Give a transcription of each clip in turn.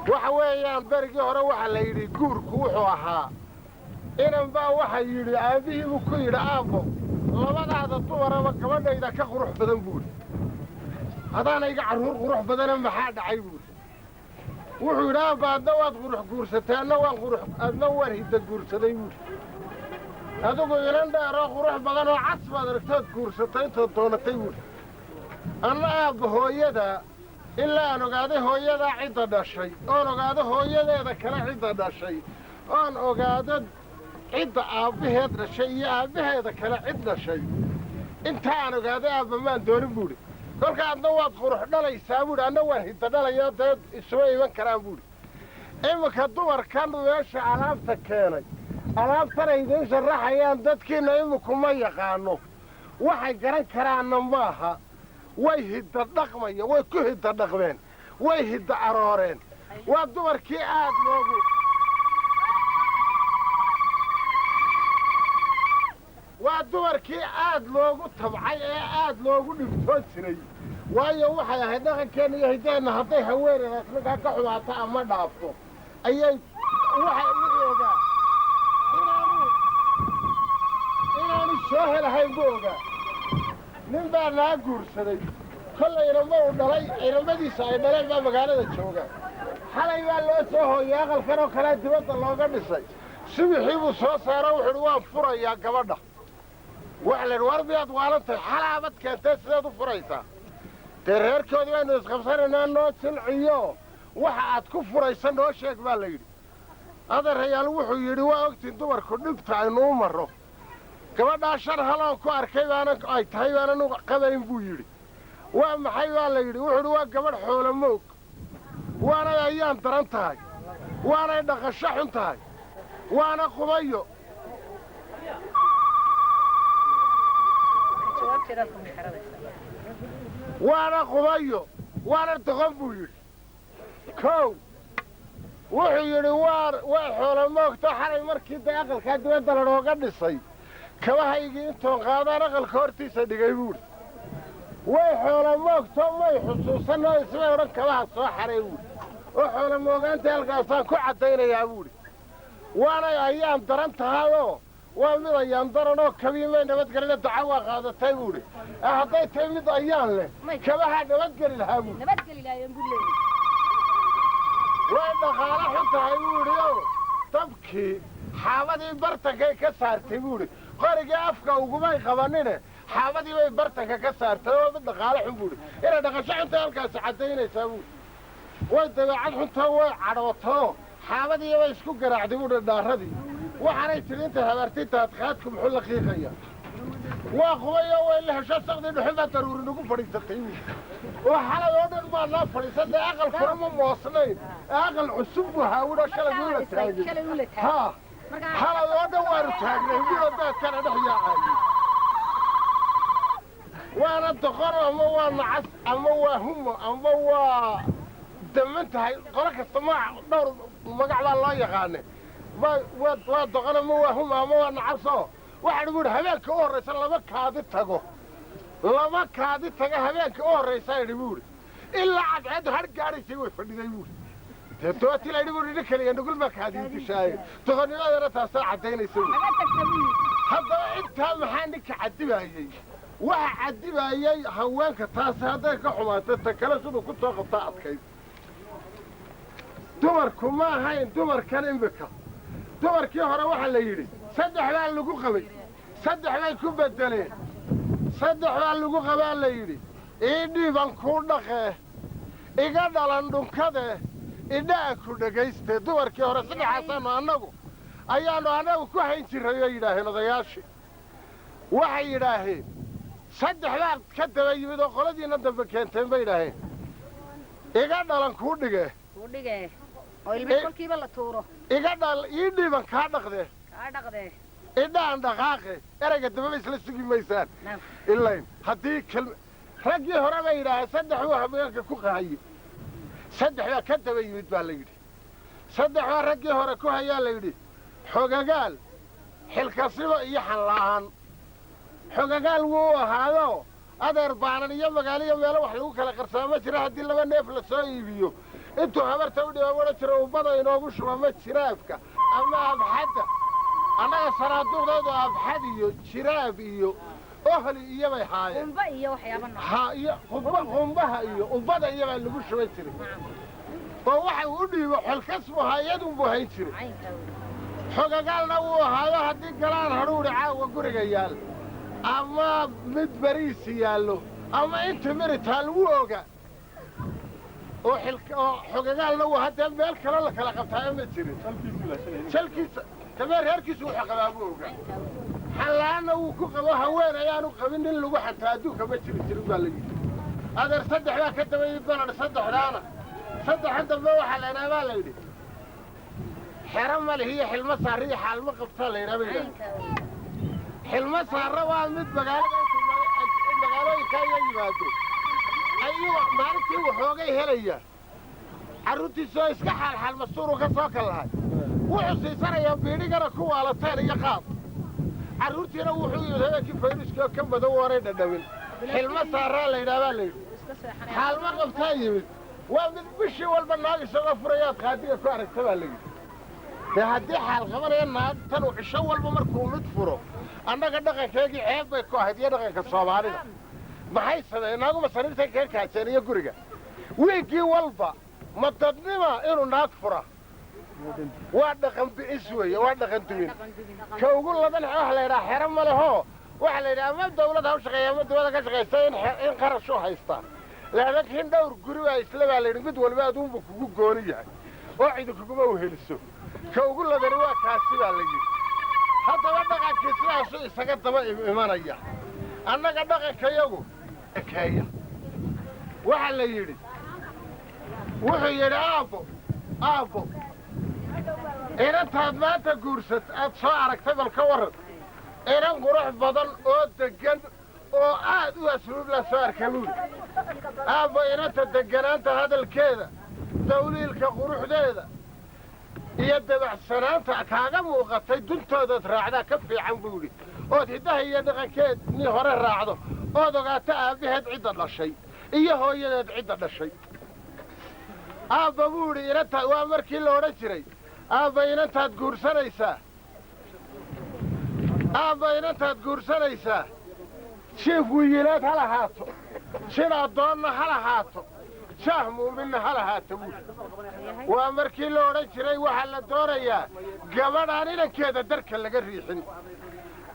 Waxa weeyaan, berigii hore waxaa la yidhi guurku wuxuu ahaa inan baa waxa yidhi aabbihii buu ku yidhi, "Aabbo, labadaada dumaraba gabadhayda ka qurux badan," buudhi. "Adaana iga carruur qurux badana, maxaa dhacay?" buudhi. Wuxuu yidhi, "Aabba, adna waad qurux guursatay, adna waan qurux, adna waan hidda guursaday," buudhi. "Adigu inan dheeroo qurux badan oo cas baad aragtood guursatay intood doonatay," buudhi. "Anna, aabba, hooyada ilaa aan ogaaday hooyadaa cidda dhashay, oon ogaado hooyadeeda kale cidda dhashay, oon ogaado cidda aabbaheed dhashay iyo aabbaheeda kale cid dhashay, inta aan ogaaday, aabba, maan doonin," buudhi. "Kolka adna waad qurux dhalaysaa," buudhi, "anna waan hidda dhalayaa, dee isuma iman karaan," buudhi. Iminka dumarkan meesha alaabta keenay, alaabtan ay idiin sharaxayaan, dadkiinna iminku ma yaqaano, waxay garan karaanna maaha. Way hidda dhaqmaya, way ku hidda dhaqmeen, way hidda arooreen. Waa dumarkii aad loogu waa dumarkii aad loogu tabcay ee aad loogu dhibtoon jiray, waayo waxay ahayd dhaqankeenna iyo hiddeenna hadday haweeneydaas ninkaa ka xumaato ama dhaafto ayay waxay wuxuu ogaa inaanu soo helahayn buu ogaa. Nin baa naa guursaday. Kollay inamo uu dhalay, ciidamadiisa ay dhaleen baa magaalada jooga. Xalay baa loo soo hooyay aqalkan oo kalea dibadda looga dhisay. Subixii buu soo saaro, wuxu uhi, "Waan furayaa gabadha." Waxa la yidhi, "War, miyaad waalan tahay? Xalaabad keentee, sideed u furaysaa?" "Dee reerkoodii baynu isqabsanaynaa, noo jilciyo, waxa aad ku furaysa noo sheeg," baa la yidhi. Adeerayaal, wuxuu yidhi, "Waa ogtiin dumarku dhibta aynu u marro. Gabadhaa 5 haloon ku arkay baanan ay tahay baanan u qabayn," buu yidhi. "Waa maxay?" baa la yidhi. Wuxuu yidhi, "Waa gabadh xoolo moog, waanay ayaan daran tahay, waanay dhaqasho xun tahay, waana qubayo, waana qubayo, waana doqon," buu yidhi. Kow, wuxuu yidhi, waa xoolo moogto. Xalay markii dee aqalkaa dibadda lanooga dhisay, kabahaygii intoon qaadaan aqalka hortiisa dhigay, buudhi. "Way xoolo moogto, may xusuusanoo ismay odhan kabaha soo xaray," buudhi. "Oo xoolo moogaantii halkaasaan ku caddaynayaa," buudhi. "Waanay ayaan daran tahayoo waa mid ayaan daranoo kabii may nabadgelina, daca waa qaadatay," buudhi. "Hadday tahay mid ayaan leh, kabahaa nabadgeli lahaa," buudhi. "Way dhaqaalo xun tahay," buudhi, oo dabkii xaabadii bartankay ka saartay, buudhi. "Qorigii afka ugumay qabanine, xaabadii bay bartanka ka saartay, oo mid dhaqaalo xun," buudhi. "Inay dhaqasho xuntahay halkaasi caddaynaysaa," buudhi. "Way dabeecad xuntoo, way cadhootoo, xaabadii bay isku garaacday," buudhi, "dhaaradii. Waxaanay tidhi intay habaartay, daadqaadku muxuu la qiiqaya? Waa qubayoo way la hesho saqdii dhuxun baa daruuri nagu fadhiisatay," buudhi. "Oo xalay oo dhan baa noo fadhiisatay. Aqalkuna ma moosnayn, aqal cusub buu haawidho shalay wuula taagay. Haa, xalay oo dhan waanu taagnay buuo daadkana dhex yaacayay. Waana doqon, ama waa nacas, ama waa humo, ama waa daman tahay. Qolo kasta magac, dhowr magac baa loo yaqaane. Waa doqon, ama waa humo, ama waa nacasoo. Waxaan buuhi, habeenka u horraysa lama kaadi tago, lama kaadi taga habeenka u horraysaa," idhi buuhi. "Ilaa cadceeddu har gaadhaysay way fadhiday," buuhi. "Dee dooti la idhi," buuhi, "nin kaliya nugul baa kaadii dishaaye. Doqonnimadana taasaa caddaynaysa," buuhi. Haddaba intaa maxaa ninka caddibaayey? Waxa caddibaayey haweenka taasi hadday ka xumaato, ta kale siduu ku soo qabtaa adkayd. Dumarku ma ahayn dumarkan imbika. Dumarkii hore waxaa la yidhi saddex baa lagu qabay, saddex bay ku beddeleen. Saddex baa lagu qabaa la yidhi: ii dhiiban kuu dhaqee, iga dhalan dhunkadee, idha'a ku dhegayste. Dumarkii hore saddexaasaannu annagu ayaannu annagu ku hayn jirray, bay yidhaaheen odayaashii. Waxay yidhaaheen saddex baa ka daba yimid oo qoladiinna dambe keenteen, bay yidhaaheen: iga dhalan kuu dhige, iga dhal, ii dhiiban kaa dhaqdee, idhaan dhaqaaqe. Erayga dambeba isla sugi maysaan ilayn haddii raggii hore bay yidhaaheen saddex buu haweenka ku qahaye. Saddex baa ka daba yimid baa la yidhi. Saddex baa raggii hore ku hayaa la yidhi: xogagaal, xilkasibo iyo xanla'aan. Xogagaal wuu ahaadoo Adeer, baanan iyo magaalo iyo meelo wax lagu kala qarsaa ma jira. Haddii laba neef la soo iibiyo, intuu habarta u dhiba odhan jira, ubbada inoogu shuba ma jiraabka ama abxadda. Annaga sanaaduuqdeedu abxad iyo jiraab iyo ohli iyo bay haayeen. Qumba iyo waxyaaba nooc. Ha, iyo qumba, qumbaha iyo ubbada iyo baa lagu shuban jiray. Oo waxa uu u dhiibo xolkas buu ahaa, iyadunbuu hayn jiray. Caynkaa wey. Xogagaalna wuu ahaayo, haddii galaan hadhuudhi caawa guriga yaal ama mid bariisi yaallo ama inta miritaa lagu oga oo oo xogagaalna wuu haddee meel kale la kala qabtaa ma jirin. Salkiisa tamee reerkiisu wuxuu qabaa buu ogaa. Xallaana wuu ku qabo, haween ayaanu qabin nin lagu xantaa adduunka ma jiri jirin baa la yidhi. Adeer, saddex baa ka dabayay baladh, saddexdaana saddexan dambe waxaa la yidhaha baa la yidhi xero ma lihiyo, xilmo saarriyo, xaalmo qabtaa la yidhaha bay yidhaha. Caynkaa wey. Xilmo saarra waa mid magaalada intuu magaalooyinka iyo yimaado ayuu maalintii waxoogay helaya, carruurtiisoo iska xaalxaal mastuuru ka soo kal lahay, wuxuu siisanayaa biidhigana ku waalateen iyo qaad. Carruurtiina wuxuu yimid habeenkii fayruuskii oo ka madow waanay dhadhamin. Xilmo saarraa la yidhaha baa la yidhi. Wuu iska seexanaya. Xaalmo qabtaa yimid, waa mid bishii walba naag isagoo furayaad qaadiga ku aragta baa la yidhi. Dee haddii xaal qabanaya naagtan uu cisho walba markuu mid furo, annaga dhaqankeygii ceeb bay ku ahayd iyo dhaqanka Soomaalida. Maxay sameeyeen? Naaguma sariirtay kaga kaajeen iyo guriga wiiggii walba. Ma dadnima inuu naag fura? Waa dhaqan bi'is weeye, waa dhaqan dumin. Dhaqan dubin. Ka ugu ladan waxa la yidhaha xero ma leho. Waxaa la yidhaha ama dawlad ha u shaqeeya ama dawladda ka shaqaysta in qarash u haystaa, laakiin dhowr guri baa isla baa la yidhi, mid walba aduunbu kugu gooni yahay oo cidi kuguma uheliso. Ka ugu ladani waa kaasi baa la yidhi. Haddaba dhaqankii sidaasuu isaga daba imanaya. Annaga dhaqankayagu ekeeya waxaa la yidhi, wuxuu yidhi, "Aabbo, aabbo, inantaad maanta guursat aad soo aragtay bal ka warran." "Inan qurux badan oo deggan oo aad u asluub la soo arkay," buuri. "Aabbo, inanta degganaanta hadalkeeda, dawliilka quruxdeeda iyo dabacsanaanta kaaga muuqatay, duntoodaad raacdaa ka fiican," buu yidhi, "ood hiddaha iyo dhaqankeed ni hore raacdo, ood ogaato aabbaheed cidda dhashay iyo hooyadeed cidda dhashay." "Aabba," buu idhi, "inanta waa markii la odhan jiray, aabba, inantaad guursanaysaa, aabba, inantaad guursanaysaa jiif wiyilaad ha lahaato, jin addoonna ha lahaato, jaah muuminna ha lahaato," buuri. Waa markii la odhan jiray waxaa la doonayaa gabadhaan inankeeda darka laga riixin.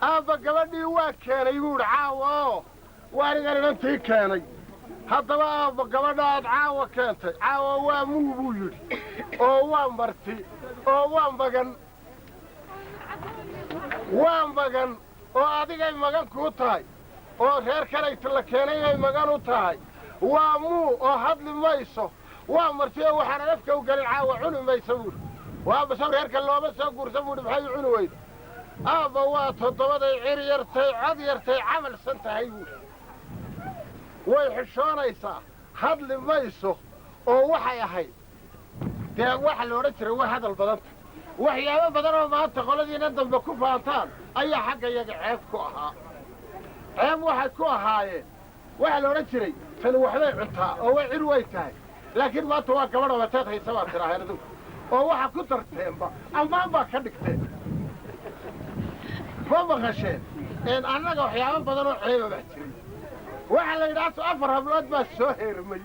"Aabba, gabadhii waa keenay," buuhi, "caawa oo waa anigan inantii keenay. Haddaba aabba, gabadha aad caawa keentay caawa waa muu," buu yidhi, "oo waa marti oo waa magan, waa magan oo adigay magan kuu tahay oo reer kalay la keenay bay magan u tahay. Waa muu oo hadli mayso, waa marti oo waxaanan afka u gelin caawa cuni mayso," buuhi. "Waa basow reerka looma soo guursan," buuhi, "maxay u cuni weyda?" "Aabba, waa toddobaday cir yartay, cod yartay, camalsan tahay," buuhi. "Way xishoonaysaa, hadli mayso." Oo waxay ahayd dee waxa la odhan jiray way hadal badanta. Waxyaabo badan oo maanta qoladiina dambe ku faantaan ayaa xagga iyaga ceeb ku ahaa. Ceeb waxay ku ahaayeen waxaa la odhan jiray tani waxbay cuntaa oo way cir way tahay, laakiin maanta waa gabadh obateed haysa baad tidhaaheen adigu, oo waxa ku darteenba ammaan baa ka dhigteen. Ma maqasheen? Annaga waxyaabo badan oo ceeba baa jiray. Waxaa la yidhaha afar hablood baa soo heermay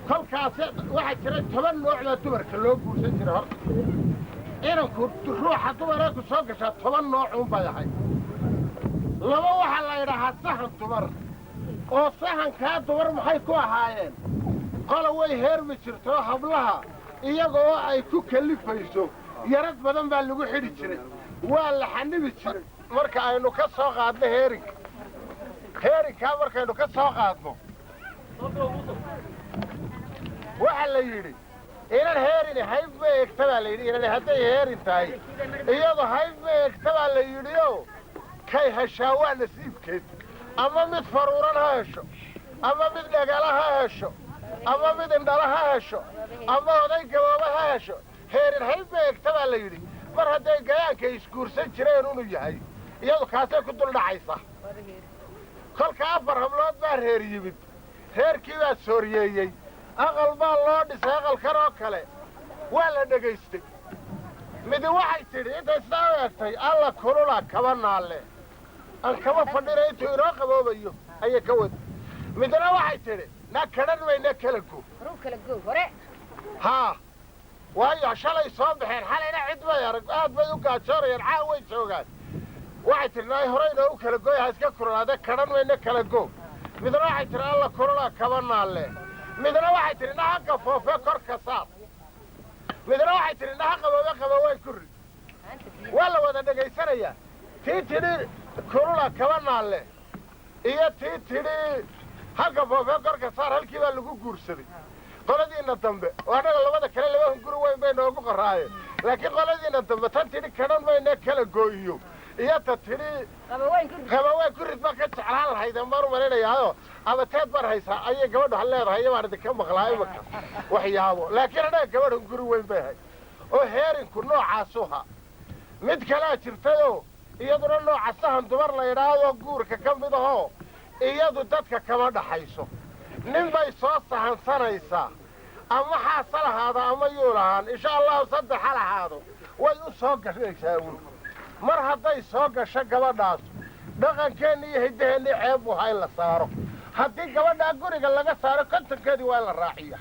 kolkaas. Waxaa jiray 10 nooc baa dumarka loo guursan jiray. Horta inanku ruuxa dumaree ku soo gashaa 10 nooc un bay ahayd. Laba waxaa la yidhahaa sahan dumar, oo sahankaa dumar maxay ku ahaayeen? Qola way heermi jirtoo hablaha iyaga oo ay ku kallifayso yarad badan baa lagu xidhi jiray, waa la xanibi jiray. Marka aynu ka soo qaadno heerinka, heerinkaa markaynu ka soo qaadno, waxaa la yidhi inan heerini hayb ma eegta baa la yidhi. Inan hadday heerin tahay iyadu hayb ma eegta baa la yidhi, oo kay heshaa waa nasiibkeed. Ama mid faruuran ha hesho, ama mid dhagala ha hesho, ama mid indhala ha hesho, ama oday gabooba ha hesho, heerin hayb ma eegta baa la yidhi. Mar hadday gayaanka isguursan jireen unu yahay, iyadu kaasay ku dul dhacaysa. Kolka afar hablood baa reer yimid, reerkii baa sooriyeeyey, aqal baa loo dhisay, aqalkan oo kale waa la dhegaystay. Midi waxay tidhi intay sidaa u egtay, "Alla kulula, kaba naalle, aan kaba fadhina intuu inoo qaboobayo," ayay ka wadi. Midna waxay tidhi, "Na kadhan mayna, kala go." Horuu kala go hore. Haa, waayo shalay soo baxeen, xalayna cid bay arag, aad bay u gaajoonayaan, caaw way joogaan. Waxay tidhi, "Naay, hore inoogu kala goy, ha iska kululaade, kadhan mayna, kala go." Midna waxay tidhi, "Alla kulula, kaba naalle." Midna waxay tidhi, "Na ha foofe, korka saar." Midna waxay tidhi, "Na ha qaboobe, qabowey ku rid." Maanta biyo. Waa la wada dhegaysanayaa. Tii tidhi "kulula, kaba naalle" iyo tii tidhi "halka foofe, korka saar", halkii baa lagu guursaday. Qoladiina dambe oo annaga labada kale laba hunguri weyn bay noogu qoraayeen, laakiin qoladiina dambe, tan tidhi "kadhan mayne, kala gooyiyo" iyo ta tidhi Qabaweyn ku rid. "Qabaweyn ku rid" baan ka jeclaan lahayd, baan u malaynayaao. Ama teed baan haysaa ayay gabadhu ha leedahay, iyo baan idinka maqlaa imika waxyaabo. Laakiin annaga gabadh hunguri weyn bay ahayd oo heerinku noocaasu ha. Mid kalaa jirtayoo iyaduna nooca sahan dumar la idhaahdo guurka ka mid ahoo iyadu dadka kama dhaxayso. Nin bay soo sahansanaysaa, ama xaasa lahaado ama yuu lahaan, insha allahu saddex ha lahaado, way u soo gashaysaa uun. Mar hadday soo gasho gabadhaas, dhaqankeenni iyo hiddaheenni ceeb buu ha in la saaro. Haddii gabadhaa guriga laga saaro, kontonkeedii waa in la raaciya.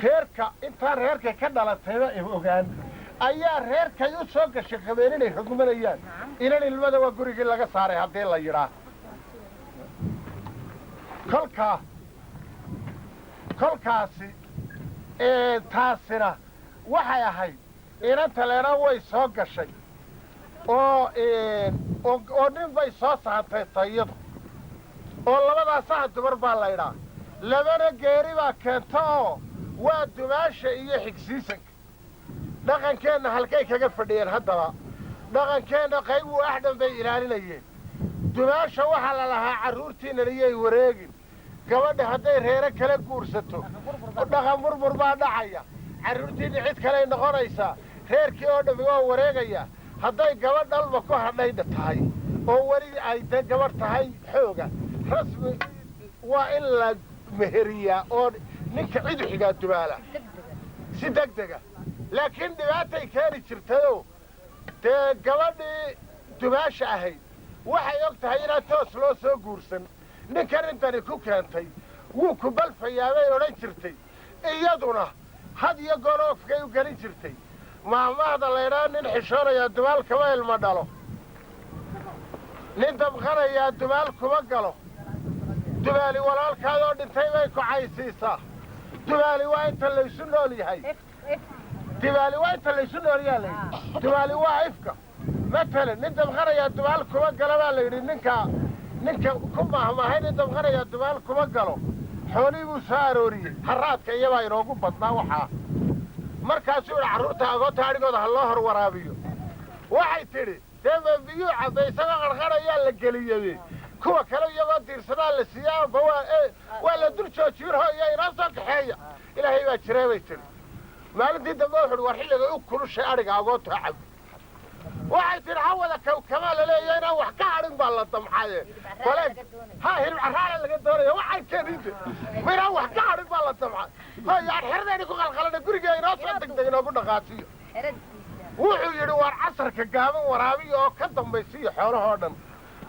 Reerka intaan reerkay ka dhalatayba ay ogaan ayaa reerkay u soo gashay qabeen inay rogmanayaan. Inan ilmada waa gurigii laga saaray haddii la yidhaa. Kolkaa kolkaasi taasina waxay ahayd inanta leena way soo gashay oo nin bay soo sahantay tayadu, oo labadaa sahan dumar baa laydhaa. Labana geeri baa keenta, oo waa dumaasha iyo xigsiisanka. Dhaqankeenna halkay kaga fadhiyeen haddaba? Dhaqankeenna qayb uu axdhan bay ilaalinayeen. Dumaasha waxaa la lahaa, carruurtiinnan iyay wareegin. Gabadha hadday reero kala guursato, dhaqan burbur baa dhacaya, carruurtiinna cid kaley noqonaysaa, reerkii oo dhammi waa wareegaya. Hadday gabadh dhalba ku hadhaydha tahay oo weli ay dee gabadh tahay xooga rasmi, waa in la meheriyaa oo ninka cidu xigaa dumaala si deg dega. Laakiin dhibaatay keeni jirtayoo dee gabadhii dumaasha ahayd waxay og tahay inaan toos loo soo guursan. Ninkan intani ku keentay wuu ku balfayaa bay odhan jirtay. Iyaduna had iyo goor oofkay u gelin jirtay. Maahmaahda laydhaa, "Nin xishoonayaa dumaal kama ilma dhalo, nin damqanayaa dumaal kuma galo, dumaali walaalkaadoo dhintay bay ku caysiisaa, dumaali waa inta laysu nool yahay, dumaali waa inta laysu nool yaha," layidhi. Dumaali waa ifka. Matalan, "Nin damqanayaa dumaal kuma galo" baa la yidhi. Ninka ku maahmaahay "nin damqanayaa dumaal kuma galo" xoolihii buu soo arooriyey, haraadka iyabaa inoogu badnaa waxaa. Markaasuu yidhi, "Carruurta agoonta adhigooda ha loo hor waraabiyo." Waxay tidhi, "Dee ma biyuu cabba? Isagoo qarqarayaa la geliyey, kuwa kale iyagoo diirsadaa la siiya, amba waa la dul joojiyin, hooya inoo soo kaxeeya, Ilaahay baa jiree," bay tidhi. Maalintii dambe wuxu uhi, "War xilliga u kulushay adhiga agoonta ha cabo." Waxay tidhi, "Ha wada kawkamaa laleeya, inaan wax ka hadhin baa la damcaye." Bale ha hilib carraala laga doonaya, waxay keeninte inaan wax ka hadhin baa la damcay. Hooyo, aan xeradayni ku qalqalana, guriga inoo soo degdeg inoogu dhaqaajiyo. Wuxuu yidhi, "Waar casarka gaaban waraabiya oo ka dambaysiiya xoolahoo dhan,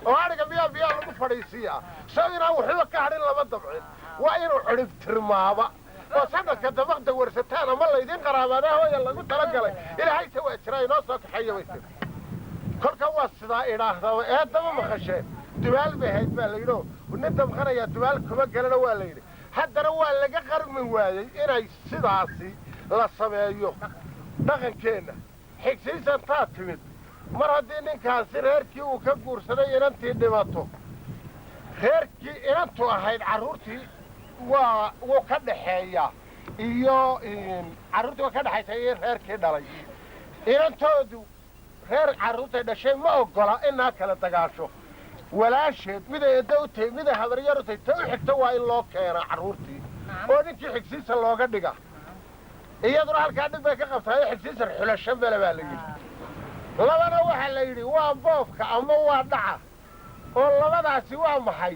oo adhiga miyaa biyaa lagu fadhiisiiyaa? So inaan waxba ka hadhin lama damcin, waa inuu cidhib tirmaaba oo sanadka dabaqda warsataan ama laydin qaraabadaa hooya lagu talagalay. Ilaahayse waa jiraa, inoo soo kaxeeya," bay tiri. Kolka waa sidaa idhaahdaba eedaba maqasheen. Dumaal bay ahayd baa la yidhi, oo "nin damqanayaa dumaal kuma galana" waa la yidhi. Haddana waa laga qarmi waayey inay sidaasi la sameeyo dhaqankeenna. Xigsiisantaa timid mar haddii ninkaasi reerkii uu ka guursaday inantii dhimato, reerkii inantu ahayd carruurtii waa wuu ka dhaxeeyaa, iyo carruurtii waa ka dhexaysa iyo reerkii dhalay inantoodu. Reer carruurtay dhashay ma oggola inaa kala dagaasho walaasheed, miday eddo u tahay, miday habaryar u tahay, ta u xigto waa in loo keenaa carruurtii oo ninkii xigsiisa looga dhiga. Iyaduna halkaa dhib bay ka qabtaa, xigsiisan xulasho male baa la yidhi. Labana waxaa la yidhi waa boobka ama waa dhaca. Oo labadaasi waa maxay?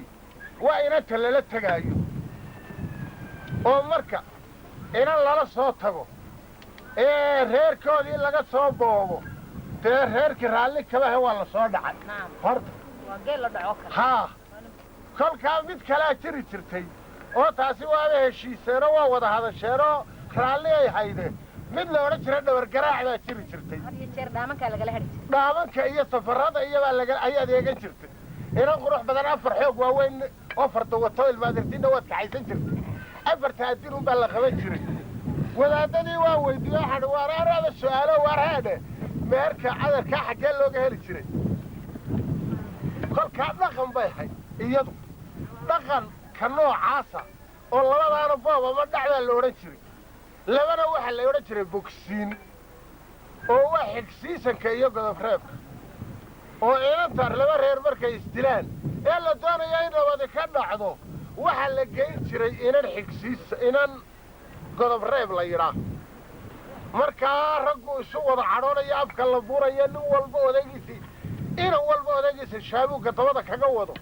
Waa inanta lala tegaayo, oo marka inan lala soo tago ee reerkoodii laga soo boobo, dee reerkii raalli kamahe, waa la soo dhacay horta. Haa, kolkaa mid kalaa jiri jirtay oo taasi waaba heshiiseenoo waa wada hadasheenoo raalli ay haydeen. Mid la odhan jira dhabargaraac baa jiri jirtay. Dhaamanka iyo safarrada iyobaa laga ayaad eegan jirtay. Inan qurux badan, afar xoog waaweyn oo farda wato, ilmaadirtiinna waad kaxaysan jirtay. Afarta adin unbaa la qaban jiray. Wadaadadii waa weydiiye, waxaan waar araaba su'aalo, waar haadhe, meherka cadarkaa xaggee looga heli jiray? Kolkaa dhaqan bay hayd iyadu, dhaqan ka noocaasa oo labadaana boob ama dhac baa la odhan jiray, labana waxaa la odhan jiray bogsiin, oo waa xigsiisanka iyo godobreebka, oo inantar laba reer markay isdilaan ee la doonaya in nabadi ka dhacdo, waxaa la geyn jiray inan xigsiis, inan godobreeb la yidhaah. Markaa raggu isu wada cadhoonaya, afka la buuraya, nin walba odaygiisii, inan walba odaygiisa shaabuugga dabada kaga wado.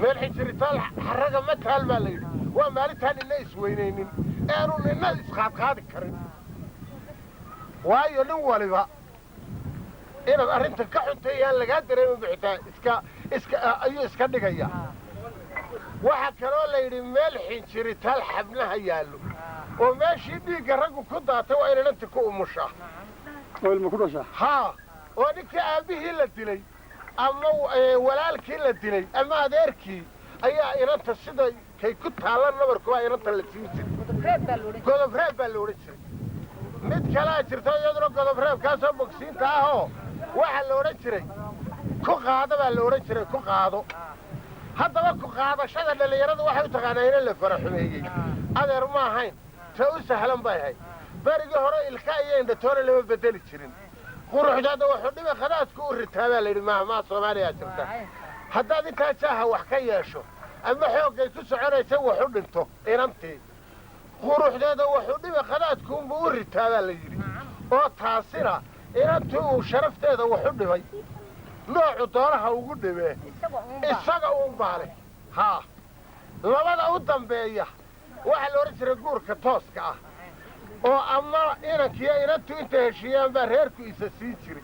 Meel xijiritaal xarraga ma taal baa la yidhi. Waa maalintaan nina isweynaynin eanu nina isqaadqaadi karin, waayo nin waliba inaad arrintan ka xuntay yaan lagaa dareemin bixitaa iska iska ayuu iska dhigaya. Waxaa kaloo la yidhi meel xinjiritaal xabnaha yaallo, oo meeshii dhiigga raggu ku daatay waa inananti ku umushaa oo ilma ku dhashaa. Haa, oo ninkii aabbihii la dilay ama walaalkii la dilay ama adeerkii ayaa inanta sida kay ku taalla nabarku baa inanta la siin jiray. Godobreeb baa la odhan jiray. Mid kalaa jirta iyaduna godobreebkaasoo bogsiinta ahoo waxaa la odhan jiray ku qaado baa la odhan jiray, ku qaado. Haddaba ku qaadashada dhallinyaradu waxay u taqaanaa inan la faraxumeeyey. Adeer, ma ahayn, ta u sahlan bay ahayd. Berigii hore ilka iyo indhatoona lama bedeli jirin. Quruxdaada wuxuu dhibay khadaadku u ritaa baa la yidhi. Mahmaa Soomaaliyaa jirta: haddaad intaa jaaha wax ka yeesho ama xooggay ku soconaysa wax u dhinto, inantii quruxdeeda wuxuu dhibay khadaadkuunbuu u ritaa baa la yidhi. Oo taasina inantii uu sharafteeda wax u dhibay, noocu doonaha ugu dhibee, isaga uun baa leh. Haa, labada u dambeeya waxaa la odhan jiray guurka tooska ah, oo ama inankiyo inantu intay heshiiyaan baa reerku isa siin jiray,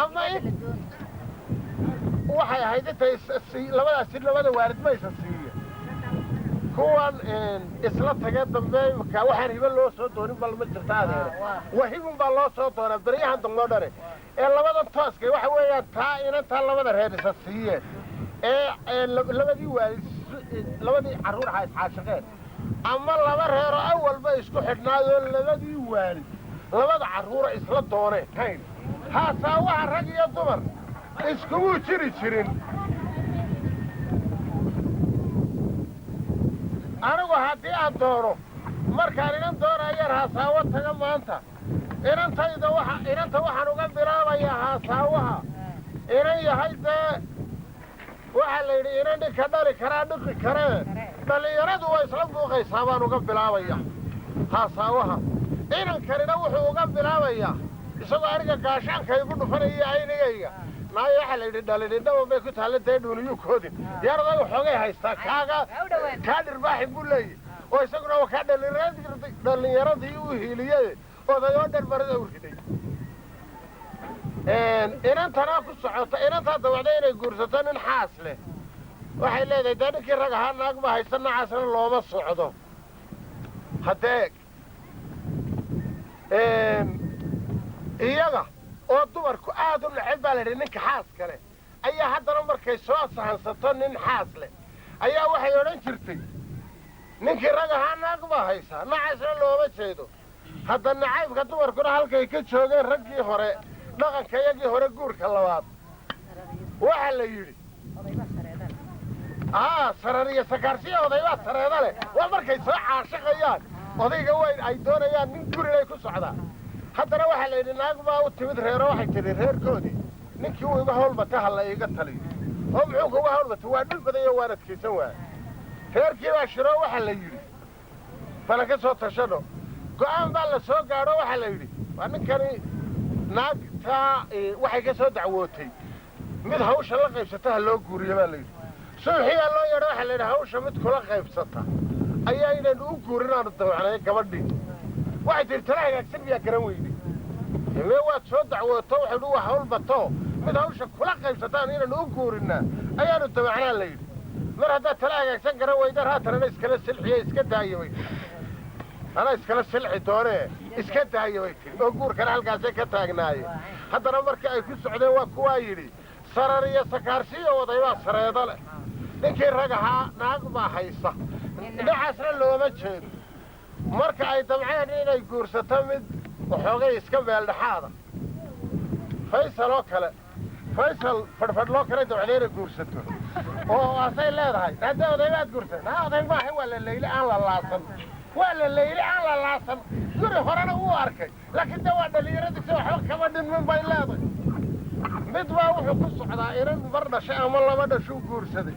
ama waxay ahayd intay labadaasi labada waalid ma isa siiya. Kuwan isla tagee dambe imika waxaan hibo loo soo doonin bal ma jirta, adeere. Wahibun baa loo soo doonaa beryahan dambe oo dhane. Ee labadan tooska waxa weeyaan taa inantaa labada reer isa siiyeen ee labadii waalid labadii carruur ha iscaashaqeen, ama laba reeroo awalba isku xidhnaayoo labadii waalid labada carruura isla dooneen hayn. Haasaa waxa rag iyo dumar iskugu jiri jirin. Anigu haddii aan doono, markaan inan doonayaan haasaawo taga maanta, inantayda waxa inanta waxaan uga bilaabayaa haasaawaha inan yahay. Dee waxaa la yidhi inan ninka dhali karaa dhiqi karee, dhallinyaradu waa isla buuqaysaa baan uga bilaabaya haasaawaha. Inankanina wuxuu uga bilaabayaa isagoo aniga gaashaanka igu dhufanaya aynigayga, naayo waxaa la yidhi dhalidhindhaban bay ku taalla, dee dhuuniyuu koodin yaaraday waxoogay haystaa kaaga kaa dhirbaaxin buu leeyahy, oo isaguna waa kaa dhallinyaradii u hiiliyey odayoo dhan marada u riday. Inantanaa ku socota, inantaa dawacda inay guursato nin xaas leh, waxay leedahay dee ninkii rag ahaa naag ma haysta, nacaasna looma socdo. Haddeeg iyaga oo dumarku aad u neceb baa la yidhi ninka xaas kale ayaa haddana markay soo sahansato nin xaas leh ayaa waxay odhan jirtay ninkii rag ahaa naag baa haysaa, nacaasna looma jeedo. Hadda nacaybka dumarkuna halkay ka joogeen raggii hore, dhaqanka iyagii hore guurka labaad waxaa la yidhi aa sarar iyo sakaarsiya odaybaa sareeda leh. Waa markay soo caashiqayaan odayga weyn ay doonayaan nin gurinay ku socdaan. Haddana waxaa la yidhi naag baa u timid reero, waxay tidhi reerkoodii ninkii uu iga hawlbata ha la iiga taliyo. Oo muxuu kuga hawlbatay? Waa dhul badan iyo waan adkaysan waaya. Reerkii baa shiroo, waxaa la yidhi balan ka soo tashano. Go'aan baa la soo gaadho, waxaa la yidhi waa ninkani naagtaa waxay ka soo dacwootay Mid hawsha la qaybsata ha loo guuriyo baa layidhi. Subaxii baa loo yeedha, waxaa la yidhi hawsha mid kula qaybsata ayaa inaynu u guurin aanu damacnay gabadhii. Waxay tihi tala hagaagsan miyaa garan weyday? Mee waad soo dacwooto, waxaynu waa hawl bato, mid hawsha kula qaybsataan inaynu u guurinnaa ayaanu damacnaa la yidhi. Mar haddaad tala hagaagsan garan weydaan, haatanana iskala silxiye iska daaya bay tihi. Anaa iskala silxi doonee iska daaya bay tihi, oo guurkana halkaasay ka taagnaayeen. Haddana marka ay ku socdeen waa kuwaa yidhi sarar iyo sakaarsiyo odaybaa sareedo leh, ninkii rag ahaa naag baa haysa, dhinacaasna looma jeedo. Marka ay damceen inay guursato mid waxoogay iska meeldhexaada, Faysal oo kale, Faysal fadhfadhloo kale damcday inay guursato oo asay leedahay haddee odaybaad guursan naa oday maaha, waa la leyli aan la laasan, waa la leyli aan la laasan. Guri horena wuu arkay, laakiin dee waa dhallinyaradiisa, waxba kama dhinmin bay leedahay. Mid baa wuxuu ku socdaa inan mar dhashay ama laba dhashuu guursaday.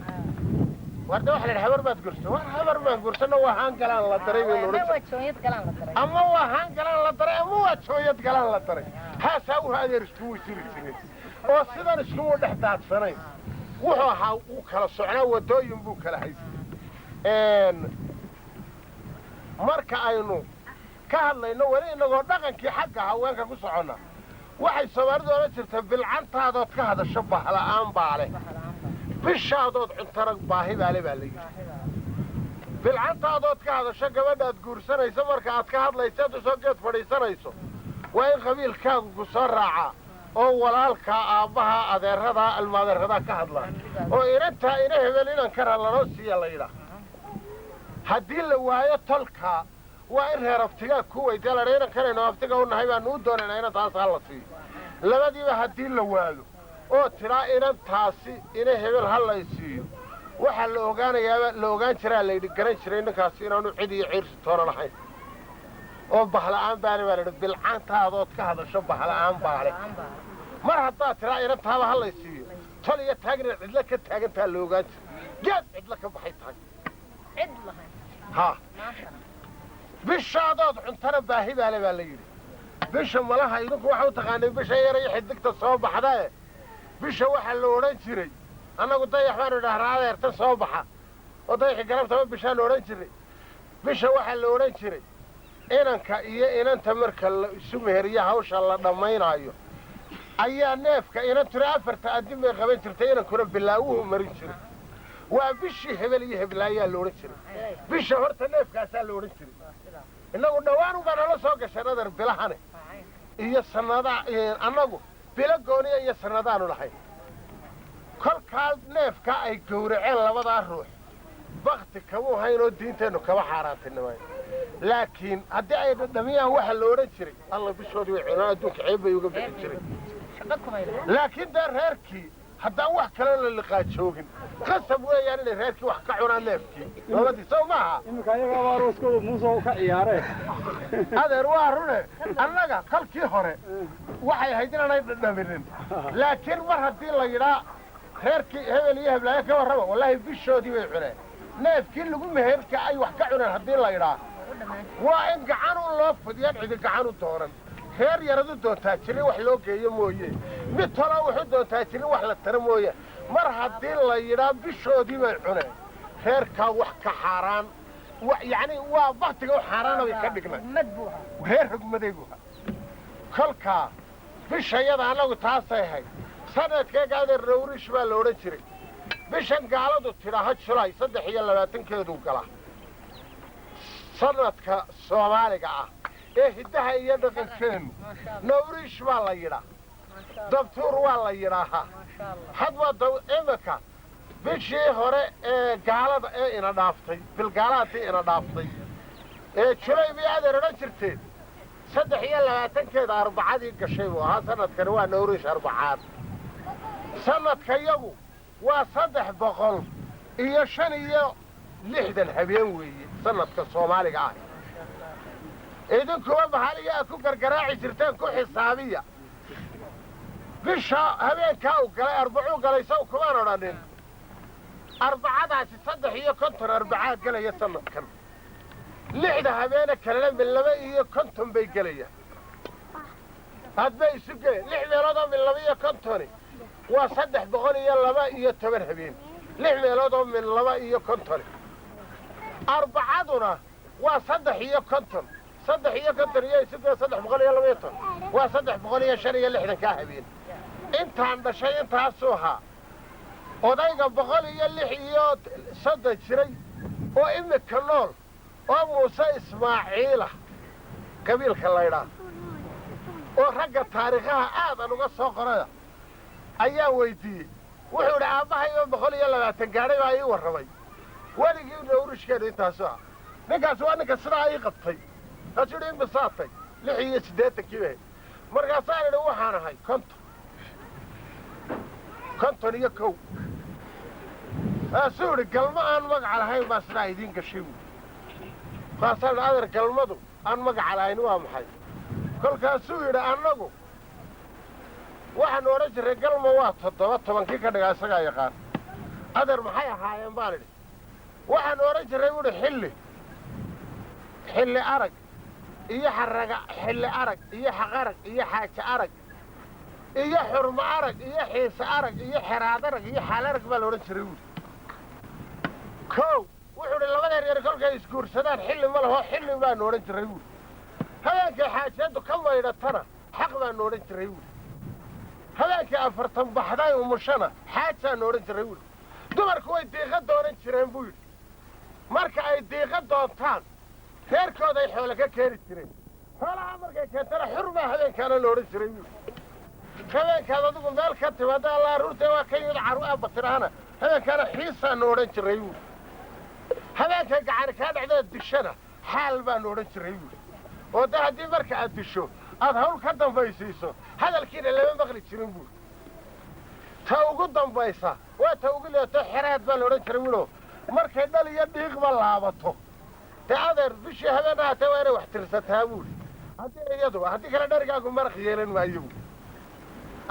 Warde waxa la yidhi habar baad guursan. War habar baan guursanno, waa haan galaan la daray bay Ama loodhan. waa joonyad galaan la daray. Ama waa haan galaan la daray ama waa jooyad galaan la daray. Haasaa wuxuu adeer iskugu jiri jiray oo sidan iskugu dhex daadsanayn. Wuxuu ahaa wuu kala socnaa, waddooyin buu kala haystay. Marka aynu ka hadlayno weli innagoo dhaqankii xagga haweenka ku soconna, waxay Soomaalidu odhan jirta bilcantaadood ka hadasho bahla'aan baa leh, bishaadood cuntana baahi baa le baa la yidhi. Bilcantaadood ka hadasho gabadhaad guursanayso, marka aad ka hadlayso aad usoo geed fadhiisanayso, waa in qabiilkaagu ku soo raacaa oo walaalkaa, aabbahaa, adeeradaa, almaadeeradaa ka hadlaa oo inantaa ina hebel inan kara lanoo siiya la yidhaah. Haddii la waayo tolkaa, waa in reer abtigaa ku weydiya la inan kanaynu abtiga u nahay baanu u doonaynaa inantaas ha la siiyo. Labadiiba haddii la waayo oo tidhaa inantaasi ina hebel ha lay siiyo, waxaa la ogaanayaaba la ogaan jiraa layidhi garan jiray ninkaasi inaanu cid iyo ciirsi toona lahayn oo bahla'aan baale baa layidhi. Bilcantaadood ka hadasho bahla'aan baale. Mar haddaad tidhaa inantaaba ha lay siiyo, tol iyo taagna cidlo ka taagantaa la ogaan jiray, geed cidlo ka baxay tahay cid lahayn. Haa. Maantana Bishaadood cuntana baahi baale baa la yidhi. Bisha malaha idinku waxa u taqaanay bisha yar iyo xidigta soo baxdae. Bisha waxaa la odhan jiray, annagu dayax baanu idhahnaa adeertan soo baxa oo dayaxi galabtaba bishaan odhan jiray. Bisha waxaa la odhan jiray inanka iyo inanta marka la isu meheriyo hawsha la dhammaynaayo ayaa neefka inantuna afarta addin bay qaban jirtay, inankuna bilaawuhu marin jiray. Waa bishii hebel iyo heblaayaa la odhan jiray. Bisha horta neefkaasaa la odhan jiray. Innagu dhowaan ubaa nala soo gashay nadar bilahane iyo sanada, annagu bilo gooniya iyo sannadaanu lahayn. Kolkaa neefka ay gowraceen labadaa ruux bakti kamuu hayn oo diinteennu kama xaaraantinimayn, laakiin haddii ay dhadhamiyaan waxa la odhan jiray alla bishoodii way cunaan, adduunka ceeb bay uga bixi jiray. Shaqo kumay lahayn. Laakiin dee reerkii haddaan wax kaloo la liqaa joogin, qasab weeyaan inay reerkii wax ka cunaan neefkii labadii, soo maaha? Iminka ayagaa arooskooda Muuse ka ciyaaree. Adeer waa rune, annaga kolkii hore waxay ahayd inaanay dhadhaminin, laakiin mar haddii la yidhaa reerkii hebel iyo heblaayo ka warrama, wallaahi bishoodii bay cuneen neefkii lagu meherka ay wax ka cuneen haddii la yidhaa, waa in gacan u loo fidiyaan, cidi gacan u doonan, reer yaradu doontaa jirin wax loo geeyo mooye, mid toloo wuxu doontaa jirin wax la tara mooye. Mar haddii la yidhaa bishoodii bay cuneen, reerkaa wax ka xaaraan yacni waa baktiga u xaaraana bay ka dhignay. Mad buu ahaa. Reer rogmaday buu ahaa. Kolkaa bishayada annagu taasay ahayd. Sanadkeega adeer nawriish baa la odhan jiray. Bishan gaaladu tidhaaho Julaay 23-keeduu galaa sanadka Soomaaliga ah ee hiddaha iyo dhaqankeennu Maasha Allah. Nawriish baa la yidhaa. Maasha Allah. Dabtuur waa la yidhaahaa. Maasha Allah. Had waa imika bishii hore ee gaalada ee ina dhaaftay, bilgaalaadii ina dhaaftay ee Julay bay adeer odhan jirteen, 23-keeda arbacadii gashay buu ahaa. Sanadkani waa nawriish arbacaad. Sanadka yagu waa 365 habeen weeye sanadka Soomaaliga ah. Idinkuba maxaliga aad ku gargaraaci jirteen ku xisaabiya bisha habeenkaa uu galay arbacuu galay, saw kumaan odhanin? Arbacadaasi 53 arbacaa gelaya sanadkan, lixda habeene kalena min 52 bay gelayaan. Hadba isu gee lix meeloodoo min 52. Waa 312 habeen, lix meelood oo min 52. Arbacaduna waa 53, 53 iyo isigoo 312, waa 365-kaa habeen. Intaan dhashay intaasuu ahaa. Odayga 136 jiray oo imika nool oo Muuse Ismaaciila qabiilka laydhaa oo ragga taariikhaha aadan uga soo qoraya ayaa weyddiiyey. Wuxuu idhi, aabbahay oo 120 gaadhay baa ii warramay, weligii dhowrishkeenu intaasu ah. Ninkaasi waa ninka sidaa ii qabtay. Kaasuu idhi, imisaatay? 86-kii bay. Markaasaan idhi, waxaan ahay 50, 51. Kaasuu idhi, galmo aan magaca lahayn baa sidaa idiin gashay buui. Markaasaan idhi, adeer, galmadu aan magaca lahayn waa maxay? Kolkaasuu yidhi, annagu waxaanu odhan jirray galmo waa 7, 10-kii ka dhigaa isagaa yaqaan. Adeer, maxay ahaayeen baan idhi. Waxaanu odhan jirray buuhi, xilli xilli arag iyo xaraga, xilli arag iyo xaqarag iyo xaaje arag iyo xurmo arag iyo xiise arag iyo xeraad arag iyo xaal arag baa la odhan jiray buuhi. Kow, wuxuu idhi, labada reer kolkay isguursadaan xilli ma laho, xilli baanu odhan jirray buuhi. Habeenkay xaajiyaddu ka maydhatana xaq baanu odhan jirray buuhi. Habeenkii 40 baxday umushana xaajaanu odhan jirray buuhi. Dumarku way diiqa doonan jireen buu yidhi. Marka ay diiqa doontaan reerkooday xoole ka keeni jireen. Xoolaha markay keentana xur baa habeenkaana la odhan jiray buuhi. Habeenkaad adigu meel ka timaada alla arruurtee waa ka yimid caru aabba tidhaahana habeenkaana xiisaanu odhan jirray buuhi. Habeenkay gacani kaa dhacdada dishana xaal baanu odhan jirray buuhi. Oo de haddii marka aad disho aad hawl ka dambaysiiso hadalkiina lama maqli jirin buuhi. Ta ugu dambaysa waa ta ugu leeto xeraad baa la odhan jiray wiilo, markay dhal iyo dhiiqba laabato. Dee adeer, bishii habeen ahaatee waa inay wax tirsataa buuhi. Haddii iyadu haddii kale dharigaagu maraq yeelan maayo buuhi.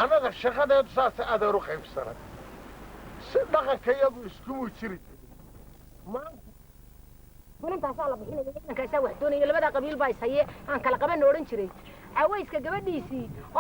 Annaga shaqadeedu saasay adeer u qaybsanay, si dhaqanka iyagu iskumuu jiri jirin maanta. Fulintaasaa la bixinaya, ciidankaasaa wax doonaya, labadaa qabiil baa ishaye aan kala qabanna odhan jiray. Cawayska gabadhiisii.